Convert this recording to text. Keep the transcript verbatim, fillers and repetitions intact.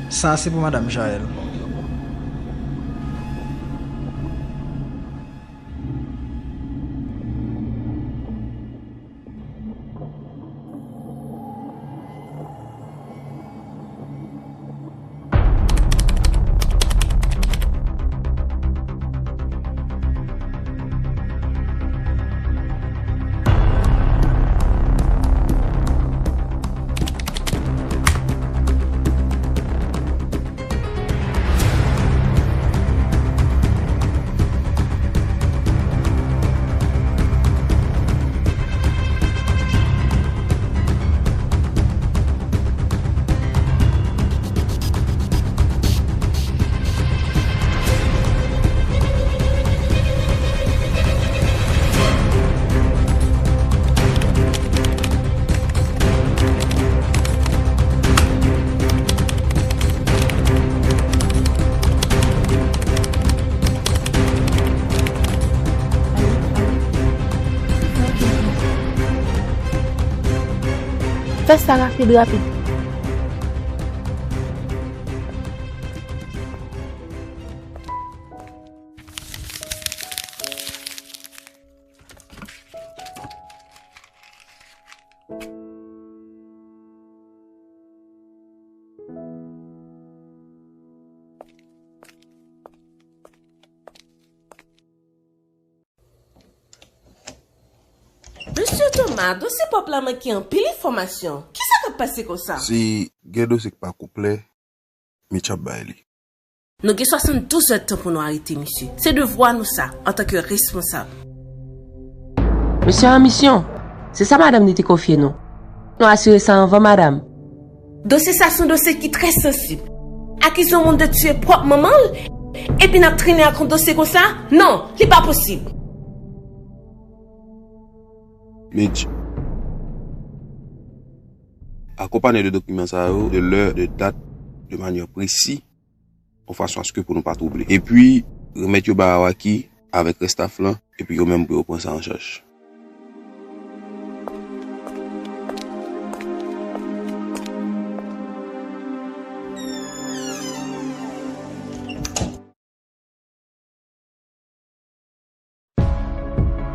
Sa se pou madanm Jael. Fè sa rapid, rapid. Mesye Thomas, dosye pòp la manke anpil enfòmasyon. Kisa k ap pase konsa? Si gen dosye k pa konplè, Mitch ap bay li. Nou gen swasanndouz èdtan pou nou arete misye. Se devwa nou sa, antanke responsab. Misye an misyon. Se sa madanm li te konfye nou. Nou asire sa anvan, madanm. Dosye sa se yon dosye ki trè sansib. Akize yon moun de tiye pwòp manman l, epi n ap trennen ak yon dosye konsa? Non, li pa posib. Mitch, akonpanye de dokiman sa yo, de lè, de dat, de manyè presi, yon fason aske pou nou pa twouble. Epi, remèt yo ba Awaki avèk rès staf lan, epi yo menm pou yo pran sa an chaj.